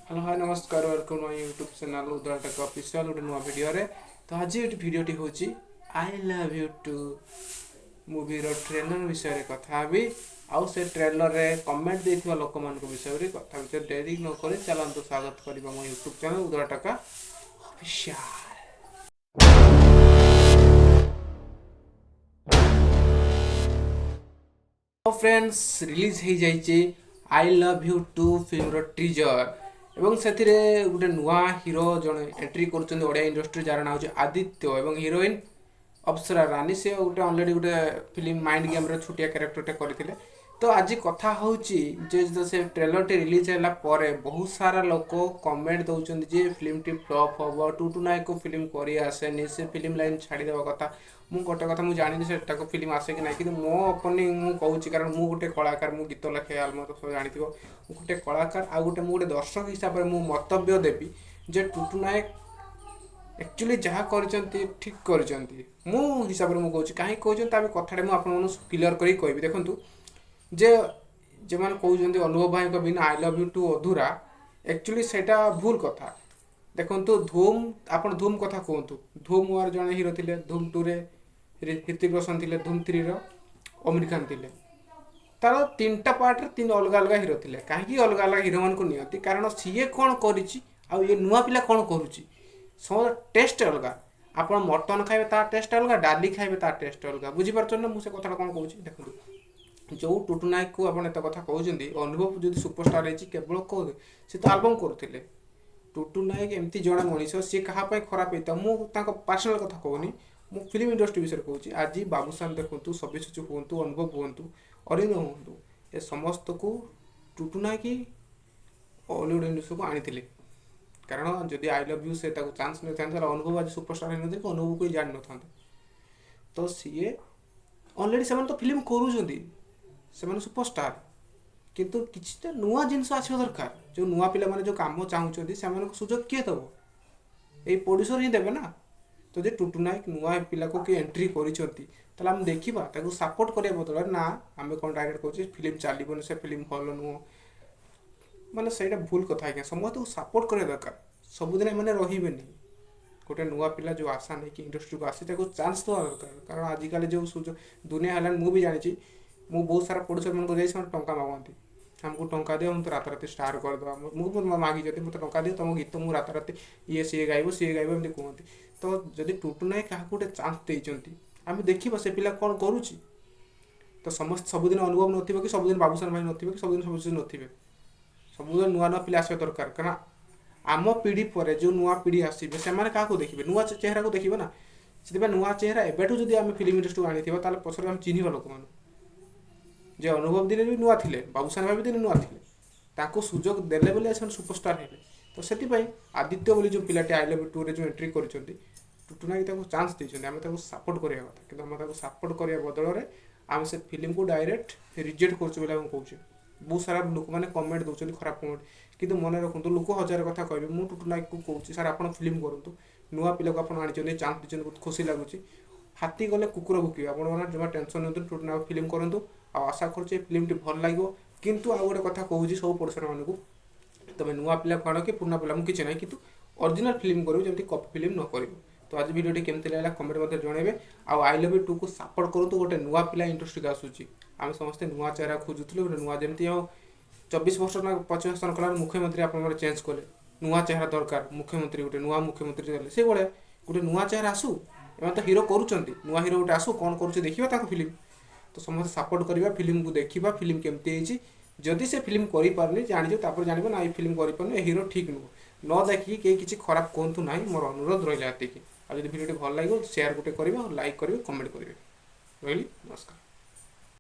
Hello high ନମସ୍କାର, welcome my YouTube channel Udala take official. ଗୋଟେ ନୂଆ ଭିଡ଼ିଓରେ। ତ ଆଜି ଏଠି ଭିଡ଼ିଓଟି ହେଉଛି I love you two ମୁଭିର ଟ୍ରେଲର ବିଷୟରେ କଥା ହେବି ଆଉ ସେ ଟ୍ରେଲରରେ କମେଣ୍ଟ ଦେଇଥିବା ଲୋକମାନଙ୍କ ବିଷୟରେ କଥା ହେବି। ତ ଡେରି ନ କରି ଚାଲନ୍ତୁ ସ୍ୱାଗତ କରିବା ମୋ ୟୁଟ୍ୟୁବ୍ ଚ୍ୟାନେଲ୍ ଉଦଳା ଟକା ଅଫିସିଆଲ। ଫ୍ରେଣ୍ଡସ୍, ରିଲିଜ୍ ହେଇଯାଇଛି I love you two ଫିଲ୍ମର ଟିଜର ଏବଂ ସେଥିରେ ଗୋଟେ ନୂଆ ହିରୋ ଜଣେ ଏଣ୍ଟ୍ରି କରୁଛନ୍ତି ଓଡ଼ିଆ ଇଣ୍ଡଷ୍ଟ୍ରି, ଯାହାର ନାଁ ହେଉଛି ଆଦିତ୍ୟ ଏବଂ ହିରୋଇନ୍ ଅପ୍ସରା ରାନୀ। ସେ ଗୋଟେ ଅଲରେଡ଼ି ଗୋଟେ ଫିଲ୍ମ ମାଇଣ୍ଡ ଗେମ୍ର ଛୋଟିଆ କ୍ୟାରେକ୍ଟରଟେ କରିଥିଲେ। ତ ଆଜି କଥା ହେଉଛି ଯେ ସେ ଟ୍ରେଲରଟି ରିଲିଜ୍ ହେଲା ପରେ ବହୁତ ସାରା ଲୋକ କମେଣ୍ଟ ଦେଉଛନ୍ତି ଯେ ଫିଲ୍ମଟି ଫ୍ଲପ୍ ହେବ, ଟୁଟୁ ନାୟକକୁ ଫିଲ୍ମ କରି ଆସେନି, ସେ ଫିଲ୍ମ ଲାଇନ୍ ଛାଡ଼ିଦେବା କଥା। ମୁଁ ଗୋଟେ କଥା, ମୁଁ ଜାଣିନି ସେ ତାକୁ ଫିଲ୍ମ ଆସେ କି ନାହିଁ, କିନ୍ତୁ ମୋ ଓପନିଂ ମୁଁ କହୁଛି, କାରଣ ମୁଁ ଗୋଟେ କଳାକାର, ମୁଁ ଗୀତ ଲେଖେ, ଆଲବମ୍ ତ ସବୁ ଜାଣିଥିବ। ମୁଁ ଗୋଟେ କଳାକାର ଆଉ ଗୋଟେ ମୁଁ ଗୋଟେ ଦର୍ଶକ ହିସାବରେ ମୁଁ ମନ୍ତବ୍ୟ ଦେବି ଯେ ଟୁଟୁ ନାୟକ ଆକ୍ଚୁଆଲି ଯାହା କରିଛନ୍ତି ଠିକ୍ କରିଛନ୍ତି। ମୁଁ ହିସାବରେ ମୁଁ କହୁଛି। କାହିଁକି କହୁଛନ୍ତି, ତା ବି କଥାଟା ମୁଁ ଆପଣମାନଙ୍କୁ କ୍ଲିୟର କରିକି କହିବି। ଦେଖନ୍ତୁ ଯେ ଯେଉଁମାନେ କହୁଛନ୍ତି ଅନୁଭବ ଭାଇଙ୍କ ବିନା I love you two ଅଧୁରା, ଆକ୍ଚୁଆଲି ସେଇଟା ଭୁଲ କଥା। ଦେଖନ୍ତୁ, ଧୁମ୍, ଆପଣ ଧୁମ୍ କଥା କୁହନ୍ତୁ, ଧୁମ୍ ୱାର ଜଣେ ହିରୋ ଥିଲେ, ଧୁମ୍ ଟୁରେ ହୃତିକ ରୋଶନ ଥିଲେ, ଧୁମ୍ ଥ୍ରୀର ଅମିର ଖାନ ଥିଲେ। ତାର ତିନିଟା ପାର୍ଟରେ ତିନି ଅଲଗା ଅଲଗା ହିରୋ ଥିଲେ। କାହିଁକି ଅଲଗା ଅଲଗା ହିରୋମାନଙ୍କୁ ନିଅନ୍ତି? କାରଣ ସିଏ କ'ଣ କରିଛି ଆଉ ଇଏ ନୂଆ ପିଲା କ'ଣ କରୁଛି, ସମସ୍ତ ଟେଷ୍ଟ ଅଲଗା। ଆପଣ ମଟନ୍ ଖାଇବେ ତା ଟେଷ୍ଟ ଅଲଗା, ଡାଲି ଖାଇବେ ତା ଟେଷ୍ଟ ଅଲଗା। ବୁଝିପାରୁଛନ୍ତି ନା ମୁଁ ସେ କଥାଟା କ'ଣ କହୁଛି? ଦେଖନ୍ତୁ, ଯେଉଁ ଟୁଟୁ ନାୟକକୁ ଆପଣ ଏତେ କଥା କହୁଛନ୍ତି, ଅନୁଭବ ଯଦି ସୁପରଷ୍ଟାର ହେଇଛି କେବଳ କେଉଁ ସେ ତ ଆଲବମ୍ କରୁଥିଲେ। ଟୁଟୁ ନାୟକ ଏମିତି ଜଣେ ମଣିଷ, ସିଏ କାହା ପାଇଁ ଖରାପ ହେଇଥାଉ, ମୁଁ ତାଙ୍କ ପର୍ସନାଲ କଥା କହୁନି, ମୁଁ ଫିଲ୍ମ ଇଣ୍ଡଷ୍ଟ୍ରି ବିଷୟରେ କହୁଛି। ଆଜି ବାବୁସାନ ଦେଖନ୍ତୁ, ସବ୍ୟସାଚୀ ହୁଅନ୍ତୁ, ଅନୁଭବ ହୁଅନ୍ତୁ, ଅରିନ୍ଦମ ହୁଅନ୍ତୁ, ଏ ସମସ୍ତକୁ ଟୁଟୁ ନାୟକ ହିଁ ଅଲିଉଡ଼ ଇଣ୍ଡଷ୍ଟ୍ରିକୁ ଆଣିଥିଲେ। କାରଣ ଯଦି I love you ସେ ତାକୁ ଚାନ୍ସ ନେଇଥାନ୍ତେ, ତାହେଲେ ଅନୁଭବ ଆଜି ସୁପରଷ୍ଟାର ହେଇନଥାନ୍ତେ କି ଅନୁଭବକୁ କେହି ଜାଣିନଥାନ୍ତେ। ତ ସିଏ ଅଲରେଡ଼ି, ସେମାନେ ତ ଫିଲ୍ମ କରୁଛନ୍ତି, ସେମାନେ ସୁପରଷ୍ଟାର, କିନ୍ତୁ କିଛିଟା ନୂଆ ଜିନିଷ ଆସିବା ଦରକାର। ଯେଉଁ ନୂଆ ପିଲାମାନେ ଯେଉଁ କାମ ଚାହୁଁଛନ୍ତି, ସେମାନଙ୍କୁ ସୁଯୋଗ କିଏ ଦେବ? ଏଇ ପ୍ରଡ୍ୟୁସର ହିଁ ଦେବେ ନା। ତ ଯଦି ଟୁଟୁ ନାୟକ ନୂଆ ପିଲାକୁ କିଏ ଏଣ୍ଟ୍ରି କରିଛନ୍ତି, ତାହେଲେ ଆମେ ଦେଖିବା। ତାକୁ ସପୋର୍ଟ କରିବା ବଦଳରେ ନା ଆମେ କ'ଣ ଡାଇରେକ୍ଟ କହୁଛେ ଫିଲ୍ମ ଚାଲିବନି, ସେ ଫିଲ୍ମ ଭଲ ନୁହଁ, ମାନେ ସେଇଟା ଭୁଲ କଥା ଆଜ୍ଞା। ସମସ୍ତଙ୍କୁ ସପୋର୍ଟ କରିବା ଦରକାର। ସବୁଦିନ ଏମାନେ ରହିବେନି। ଗୋଟେ ନୂଆ ପିଲା ଯେଉଁ ଆଶା ନେଇକି ଇଣ୍ଡଷ୍ଟ୍ରିକୁ ଆସି, ତାକୁ ଚାନ୍ସ ଦେବା ଦରକାର। କାରଣ ଆଜିକାଲି ଯେଉଁ ସୁଯୋଗ ଦୁନିଆ ହେଲାଣି, ମୁଁ ବି ଜାଣିଛି, ମୁଁ ବହୁତ ସାରା ପ୍ରଡ୍ୟୁସରମାନଙ୍କୁ ଯାଇ ସେମାନେ ଟଙ୍କା ମାଗନ୍ତି, ଆମକୁ ଟଙ୍କା ଦିଅ, ମୁଁ ତ ରାତାରାତି ଷ୍ଟାର କରିଦେବା। ମୁଁ ମାଗିଛନ୍ତି, ମୋତେ ଟଙ୍କା ଦିଅ, ତୁମ ଗୀତ ମୁଁ ରାତାରାତି ଇଏ ସିଏ ଗାଇବ, ସିଏ ଗାଇବ, ଏମିତି କୁହନ୍ତି। ତ ଯଦି ଟୁଟୁ ନାୟକ କାହାକୁ ଗୋଟେ ଚାନ୍ସ ଦେଇଛନ୍ତି, ଆମେ ଦେଖିବା ସେ ପିଲା କ'ଣ କରୁଛି। ତ ସମସ୍ତେ ସବୁଦିନ ଅନୁଭବ ନଥିବ କି ସବୁଦିନ ବାବୁସାନ ଭାଇ ନଥିବେ କି ସବୁଦିନ ସବୁ ନଥିବେ। ସବୁଦିନ ନୂଆ ନୂଆ ପିଲା ଆସିବା ଦରକାର। କାରଣ ଆମ ପିଢ଼ି ପରେ ଯେଉଁ ନୂଆ ପିଢ଼ି ଆସିବେ, ସେମାନେ କାହାକୁ ଦେଖିବେ? ନୂଆ ଚେହେରାକୁ ଦେଖିବେ ନା। ସେଥିପାଇଁ ନୂଆ ଚେହେରା ଏବେଠୁ ଯଦି ଆମେ ଫିଲ୍ମ ଇଣ୍ଡଷ୍ଟ୍ରିକୁ ଆଣିଥିବା, ତାହେଲେ ପଛରେ ଆମେ ଚିହ୍ନିବା ଲୋକମାନଙ୍କୁ ଯେ ଅନୁଭବ ଦିନେ ବି ନୂଆ ଥିଲେ, ବାବୁସାନ ଭାଇ ବି ଦିନେ ନୂଆ ଥିଲେ, ତାଙ୍କୁ ସୁଯୋଗ ଦେଲେ ବୋଲି ସେମାନେ ସୁପରଷ୍ଟାର ହେଲେ। ତ ସେଥିପାଇଁ ଆଦିତ୍ୟ ବୋଲି ଯେଉଁ ପିଲାଟି I love ଟୁରେ ଯେଉଁ ଏଣ୍ଟ୍ରି କରିଛନ୍ତି, ଟୁଟୁ ନାୟକ ତାକୁ ଚାନ୍ସ ଦେଇଛନ୍ତି, ଆମେ ତାକୁ ସପୋର୍ଟ କରିବା କଥା। କିନ୍ତୁ ଆମେ ତାକୁ ସପୋର୍ଟ କରିବା ବଦଳରେ ଆମେ ସେ ଫିଲ୍ମକୁ ଡାଇରେକ୍ଟ ରିଜେକ୍ଟ କରୁଛୁ ବୋଲି ଆମେ କହୁଛେ। ବହୁତ ସାରା ଲୋକମାନେ କମେଣ୍ଟ ଦେଉଛନ୍ତି, ଖରାପ କମେଣ୍ଟ। କିନ୍ତୁ ମନେ ରଖନ୍ତୁ, ଲୋକ ହଜାର କଥା କହିବେ। ମୁଁ ଟୁଟୁ ନାୟକକୁ କହୁଛି, ସାର୍, ଆପଣ ଫିଲ୍ମ କରନ୍ତୁ। ନୂଆ ପିଲାକୁ ଆପଣ ଆଣିଛନ୍ତି, ଚାନ୍ସ ଦେଇଛନ୍ତି, ବହୁତ ଖୁସି ଲାଗୁଛି। ହାତୀ ଗଲେ କୁକୁର ଭୁକିବେ। ଆପଣମାନେ ଜମା ଟେନସନ୍ ନିଅନ୍ତୁ, ଟୁଟୁ ନାୟକ ଫିଲ୍ମ କରନ୍ତୁ ଆଉ ଆଶା କରୁଛି ଏ ଫିଲ୍ମଟି ଭଲ ଲାଗିବ। କିନ୍ତୁ ଆଉ ଗୋଟେ କଥା କହୁଛି ସବୁ ପ୍ରଡ୍ୟୁସରମାନଙ୍କୁ, ତମେ ନୂଆ ପିଲାକୁ ଆଣ କି ପୁରୁଣା ପିଲା, ମୁଁ କିଛି ନାହିଁ, କିନ୍ତୁ ଅରିଜିନାଲ ଫିଲ୍ମ କରିବୁ, ଯେମିତି କପି ଫିଲ୍ମ ନ କରିବୁ। ତ ଆଜି ଭିଡ଼ିଓଟି କେମିତି ଲାଗିଲା, କମେଣ୍ଟ ମଧ୍ୟ ଜଣାଇବେ ଆଉ I love you Tuku support କରନ୍ତୁ। ଗୋଟେ ନୂଆ ପିଲା ଇଣ୍ଡଷ୍ଟ୍ରିକୁ ଆସୁଛି। ଆମେ ସମସ୍ତେ ନୂଆ ଚେହେରା ଖୋଜୁଥିଲୁ, ଗୋଟେ ନୂଆ, ଯେମିତି ଆଉ 24 ବର୍ଷ ନା 25 ବର୍ଷ କଲା ମୁଖ୍ୟମନ୍ତ୍ରୀ ଆପଣଙ୍କର ଚେଞ୍ଜ କଲେ, ନୂଆ ଚେହେରା ଦରକାର, ମୁଖ୍ୟମନ୍ତ୍ରୀ ଗୋଟେ ନୂଆ ମୁଖ୍ୟମନ୍ତ୍ରୀ ଦେଲେ, ସେଇଭଳିଆ ଗୋଟେ ନୂଆ ଚେହେରା ଆସୁ। ଏମାନେ ତ ହିରୋ କରୁଛନ୍ତି, ନୂଆ ହିରୋ ଗୋଟେ ଆସୁ, କ'ଣ କରୁଛି ଦେଖିବା ତାଙ୍କ ଫିଲ୍ମ। ତ ସମସ୍ତେ ସପୋର୍ଟ କରିବା, ଫିଲ୍ମକୁ ଦେଖିବା, ଫିଲ୍ମ କେମିତି ହେଇଛି। ଯଦି ସେ ଫିଲ୍ମ କରିପାରୁନି, ଜାଣିଯିବ, ତାପରେ ଜାଣିବ ନା ଏଇ ଫିଲ୍ମ କରିପାରୁନି, ଏ ହିରୋ ଠିକ୍ ନୁହଁ। ନ ଦେଖିକି କେହି କିଛି ଖରାପ କୁହନ୍ତୁ ନାହିଁ, ମୋର ଅନୁରୋଧ ରହିଲା ଏତିକି। ଆଉ ଯଦି ଭିଡ଼ିଓଟି ଭଲ ଲାଗିବ, ସେୟାର ଗୋଟେ କରିବେ ଆଉ ଲାଇକ୍ କରିବେ, କମେଣ୍ଟ କରିବେ। ରହିଲି, ନମସ୍କାର।